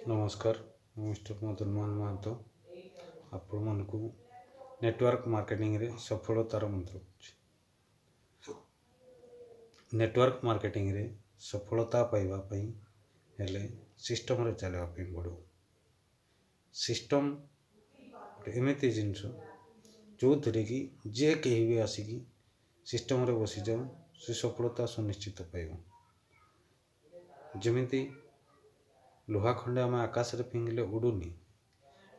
ନମସ୍କାର, ମୁଁ ମିଷ୍ଟର ମଦନ ମୋହନ ମହାନ୍ତ ଆପଣମାନଙ୍କୁ ନେଟୱାର୍କ ମାର୍କେଟିଂରେ ସଫଳତାର ମନ୍ତ୍ର କହୁଛି। ନେଟୱାର୍କ ମାର୍କେଟିଂରେ ସଫଳତା ପାଇବା ପାଇଁ ହେଲେ ସିଷ୍ଟମରେ ଚାଲିବା ପାଇଁ ପଡ଼ିବ। ସିଷ୍ଟମ ଗୋଟେ ଏମିତି ଜିନିଷ, ଯେଉଁଥିରେ କି ଯେ କେହି ବି ଆସିକି ସିଷ୍ଟମରେ ବସିଯାଉ, ସେ ସଫଳତା ସୁନିଶ୍ଚିତ ପାଇବ। ଯେମିତି ଲୁହା ଖଣ୍ଡେ ଆମେ ଆକାଶରେ ଫିଙ୍ଗିଲେ ଉଡ଼ୁନି,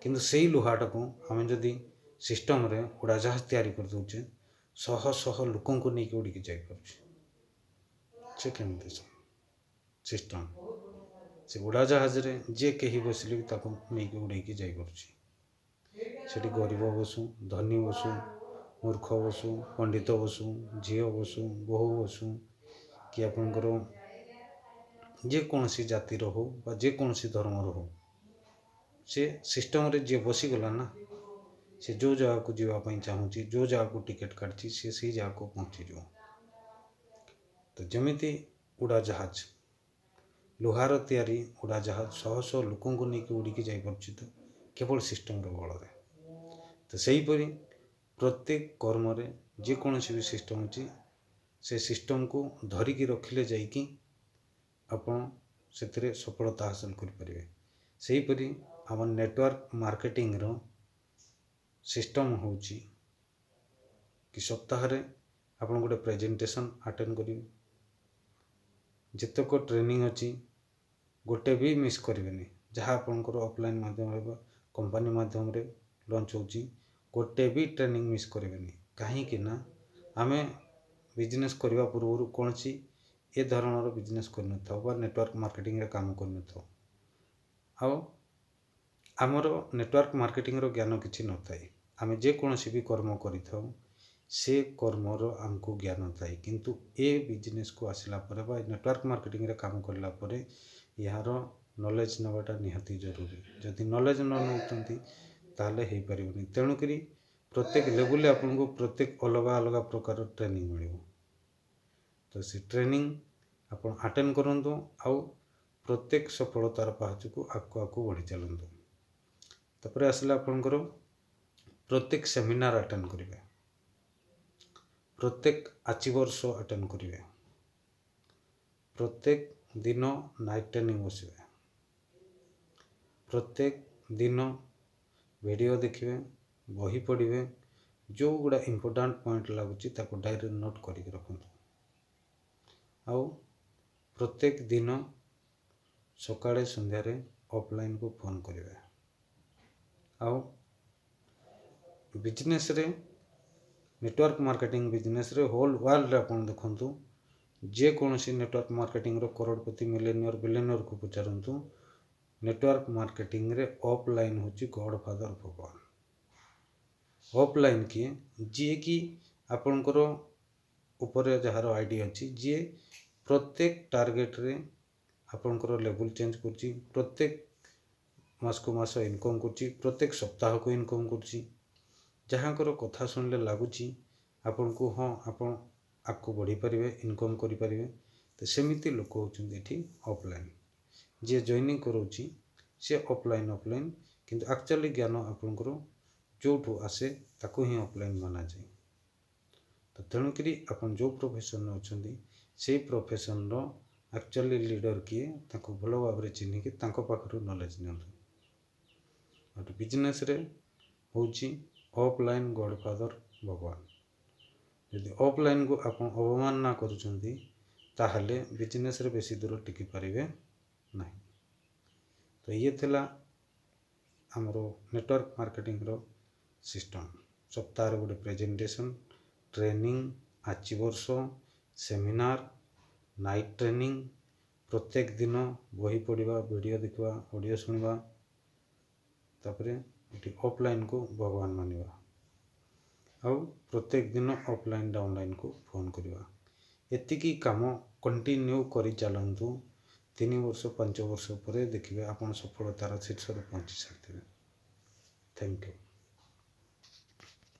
କିନ୍ତୁ ସେଇ ଲୁହାଟାକୁ ଆମେ ଯଦି ସିଷ୍ଟମରେ ଉଡ଼ାଜାହାଜ ତିଆରି କରିଦେଉଛେ, ଶହ ଶହ ଲୋକଙ୍କୁ ନେଇକି ଉଡ଼ିକି ଯାଇପାରୁଛି। ସେ କେମିତି? ସିଷ୍ଟମ। ସେ ଉଡ଼ାଜାହାଜରେ ଯିଏ କେହି ବସିଲେ ବି ତାକୁ ନେଇକି ଉଡ଼େଇକି ଯାଇପାରୁଛି। ସେଠି ଗରିବ ବସୁ, ଧନୀ ବସୁ, ମୂର୍ଖ ବସୁ, ପଣ୍ଡିତ ବସୁ, ଝିଅ ବସୁ, ବୋହୂ ବସୁ କି ଆପଣଙ୍କର ଯେକୌଣସି ଜାତିର ହଉ ବା ଯେକୌଣସି ଧର୍ମର ହଉ, ସେ ସିଷ୍ଟମରେ ଯିଏ ବସିଗଲା ନା, ସେ ଯେଉଁ ଜାଗାକୁ ଯିବା ପାଇଁ ଚାହୁଁଛି, ଯେଉଁ ଜାଗାକୁ ଟିକେଟ୍ କାଟିଛି, ସେ ସେଇ ଜାଗାକୁ ପହଞ୍ଚିଯିବ। ତ ଯେମିତି ଉଡ଼ାଜାହାଜ, ଲୁହାର ତିଆରି ଉଡ଼ାଜାହାଜ ଶହ ଶହ ଲୋକଙ୍କୁ ନେଇକି ଉଡ଼ିକି ଯାଇପାରୁଛି ତ କେବଳ ସିଷ୍ଟମର ବଳରେ। ତ ସେହିପରି ପ୍ରତ୍ୟେକ କର୍ମରେ ଯେକୌଣସି ବି ସିଷ୍ଟମ ଅଛି, ସେ ସିଷ୍ଟମକୁ ଧରିକି ରଖିଲେ ଯାଇକି ଆପଣ ସେଥିରେ ସଫଳତା ହାସଲ କରିପାରିବେ। ସେହିପରି ଆମ ନେଟୱାର୍କ ମାର୍କେଟିଂର ସିଷ୍ଟମ ହେଉଛି କି ସପ୍ତାହରେ ଆପଣ ଗୋଟେ ପ୍ରେଜେଣ୍ଟେସନ୍ ଆଟେଣ୍ଡ କରିବେ। ଯେତେକ ଟ୍ରେନିଂ ଅଛି, ଗୋଟେ ବି ମିସ୍ କରିବେନି। ଯାହା ଆପଣଙ୍କର ଅଫଲାଇନ୍ ମାଧ୍ୟମରେ ବା କମ୍ପାନୀ ମାଧ୍ୟମରେ ଲଞ୍ଚ ହେଉଛି, ଗୋଟେ ବି ଟ୍ରେନିଂ ମିସ୍ କରିବେନି। କାହିଁକି ନା ଆମେ ବିଜନେସ୍ କରିବା ପୂର୍ବରୁ କୌଣସି ଏ ଧରଣର ବିଜନେସ୍ କରିନଥାଉ ବା ନେଟୱାର୍କ ମାର୍କେଟିଂରେ କାମ କରିନଥାଉ, ଆଉ ଆମର ନେଟୱାର୍କ ମାର୍କେଟିଂର ଜ୍ଞାନ କିଛି ନଥାଏ। ଆମେ ଯେକୌଣସି ବି କର୍ମ କରିଥାଉ, ସେ କର୍ମର ଆମକୁ ଜ୍ଞାନ ଥାଏ, କିନ୍ତୁ ଏ ବିଜନେସ୍କୁ ଆସିଲା ପରେ ବା ନେଟୱାର୍କ ମାର୍କେଟିଂରେ କାମ କଲା ପରେ ଏହାର ନଲେଜ୍ ନେବାଟା ନିହାତି ଜରୁରୀ। ଯଦି ନଲେଜ୍ ନ ନେଉଛନ୍ତି, ତାହେଲେ ହେଇପାରିବନି। ତେଣୁକରି ପ୍ରତ୍ୟେକ ଲେବୁଲ୍ରେ ଆପଣଙ୍କୁ ପ୍ରତ୍ୟେକ ଅଲଗା ଅଲଗା ପ୍ରକାର ଟ୍ରେନିଂ ମିଳିବ। ତ ସେ ଟ୍ରେନିଂ ଆପଣ ଆଟେଣ୍ଡ କରନ୍ତୁ ଆଉ ପ୍ରତ୍ୟେକ ସଫଳତାର ପାହାଚକୁ ଆଗକୁ ଆଗକୁ ବଢ଼ି ଚାଲନ୍ତୁ। ତାପରେ ଆସିଲା ଆପଣଙ୍କର ପ୍ରତ୍ୟେକ ସେମିନାର ଆଟେଣ୍ଡ କରିବେ, ପ୍ରତ୍ୟେକ ଆଚିଭର ଶୋ ଆଟେଣ୍ଡ କରିବେ, ପ୍ରତ୍ୟେକ ଦିନ ନାଇଟ୍ ଟ୍ରେନିଂ ବସିବେ, ପ୍ରତ୍ୟେକ ଦିନ ଭିଡ଼ିଓ ଦେଖିବେ, ବହି ପଢ଼ିବେ। ଯେଉଁଗୁଡ଼ା ଇମ୍ପୋର୍ଟାଣ୍ଟ ପଏଣ୍ଟ ଲାଗୁଛି, ତାକୁ ଡାଇରୀରେ ନୋଟ୍ କରିକି ରଖନ୍ତୁ। ଆଉ ପ୍ରତ୍ୟେକ ଦିନ ସକାଳେ ସନ୍ଧ୍ୟାରେ ଅଫଲାଇନ୍କୁ ଫୋନ୍ କରିବେ। ଆଉ ବିଜନେସ୍ରେ, ନେଟୱାର୍କ ମାର୍କେଟିଂ ବିଜନେସ୍ରେ ହୋଲ୍ ୱାର୍ଲଡ଼ରେ ଆପଣ ଦେଖନ୍ତୁ, ଯେକୌଣସି ନେଟୱାର୍କ ମାର୍କେଟିଂର କରୋଡ଼ପତି, ମିଲେନିୟର, ବିଲେନିୟରକୁ ପଚାରନ୍ତୁ, ନେଟୱାର୍କ ମାର୍କେଟିଂରେ ଅଫଲାଇନ୍ ହେଉଛି ଗଡ଼୍ ଫାଦର, ଭଗବାନ। ଅଫଲାଇନ୍ କିଏ? ଯିଏକି ଆପଣଙ୍କର ଉପରେ ଯାହାର ଆଇଡ଼ି ଅଛି, ଯିଏ ପ୍ରତ୍ୟେକ ଟାର୍ଗେଟରେ ଆପଣଙ୍କର ଲେବୁଲ୍ ଚେଞ୍ଜ କରୁଛି, ପ୍ରତ୍ୟେକ ମାସକୁ ମାସ ଇନକମ୍ କରୁଛି, ପ୍ରତ୍ୟେକ ସପ୍ତାହକୁ ଇନକମ୍ କରୁଛି, ଯାହାଙ୍କର କଥା ଶୁଣିଲେ ଲାଗୁଛି ଆପଣଙ୍କୁ, ହଁ, ଆପଣ ଆଗକୁ ବଢ଼ିପାରିବେ, ଇନକମ୍ କରିପାରିବେ, ତ ସେମିତି ଲୋକ ହେଉଛନ୍ତି ଏଠି ଅଫଲାଇନ୍। ଯିଏ ଜଏନିଂ କରାଉଛି ସେ ଅଫଲାଇନ୍। ଅଫଲାଇନ୍ କିନ୍ତୁ ଆକ୍ଚୁଆଲି ଜ୍ଞାନ ଆପଣଙ୍କର ଯେଉଁଠୁ ଆସେ, ତାକୁ ହିଁ ଅଫଲାଇନ୍ ମାନାଯାଏ। ତ ତେଣୁକରି ଆପଣ ଯେଉଁ ପ୍ରଫେସନ୍ରେ ଅଛନ୍ତି, ସେଇ ପ୍ରଫେସନ୍ର ଆକ୍ଚୁଆଲି ଲିଡ଼ର୍ କିଏ, ତାଙ୍କୁ ଭଲ ଭାବରେ ଚିହ୍ନିକି ତାଙ୍କ ପାଖରୁ ନଲେଜ୍ ନିଅନ୍ତୁ। ଆଉ ବିଜନେସ୍ରେ ହେଉଛି ଅଫଲାଇନ୍ ଗଡ଼୍ ଫାଦର, ଭଗବାନ। ଯଦି ଅଫଲାଇନ୍କୁ ଆପଣ ଅବମାନନା କରୁଛନ୍ତି, ତାହେଲେ ବିଜନେସ୍ରେ ବେଶୀ ଦୂର ଟିକି ପାରିବେ ନାହିଁ। ତ ଇଏ ଥିଲା ଆମର ନେଟୱାର୍କ ମାର୍କେଟିଂର ସିଷ୍ଟମ୍। ସପ୍ତାହରେ ଗୋଟେ presentation, training, achiever show, seminar, night training, ପ୍ରତ୍ୟେକ ଦିନ ବହି ପଢ଼ିବା, ଭିଡ଼ିଓ ଦେଖିବା, ଅଡ଼ିଓ ଶୁଣିବା, ତାପରେ ଏଠି ଅଫଲାଇନ୍କୁ ଭଗବାନ ମାନିବା ଆଉ ପ୍ରତ୍ୟେକ ଦିନ ଅଫଲାଇନ୍ ଡାଉନଲାଇନ୍କୁ ଫୋନ୍ କରିବା। ଏତିକି କାମ କଣ୍ଟିନ୍ୟୁ କରି ଚାଲନ୍ତୁ। 3 ବର୍ଷ, 5 ବର୍ଷ ପରେ ଦେଖିବେ, ଆପଣ ସଫଳତାର ଶୀର୍ଷରେ ପହଞ୍ଚି ସାରିଥିବେ। Thank you.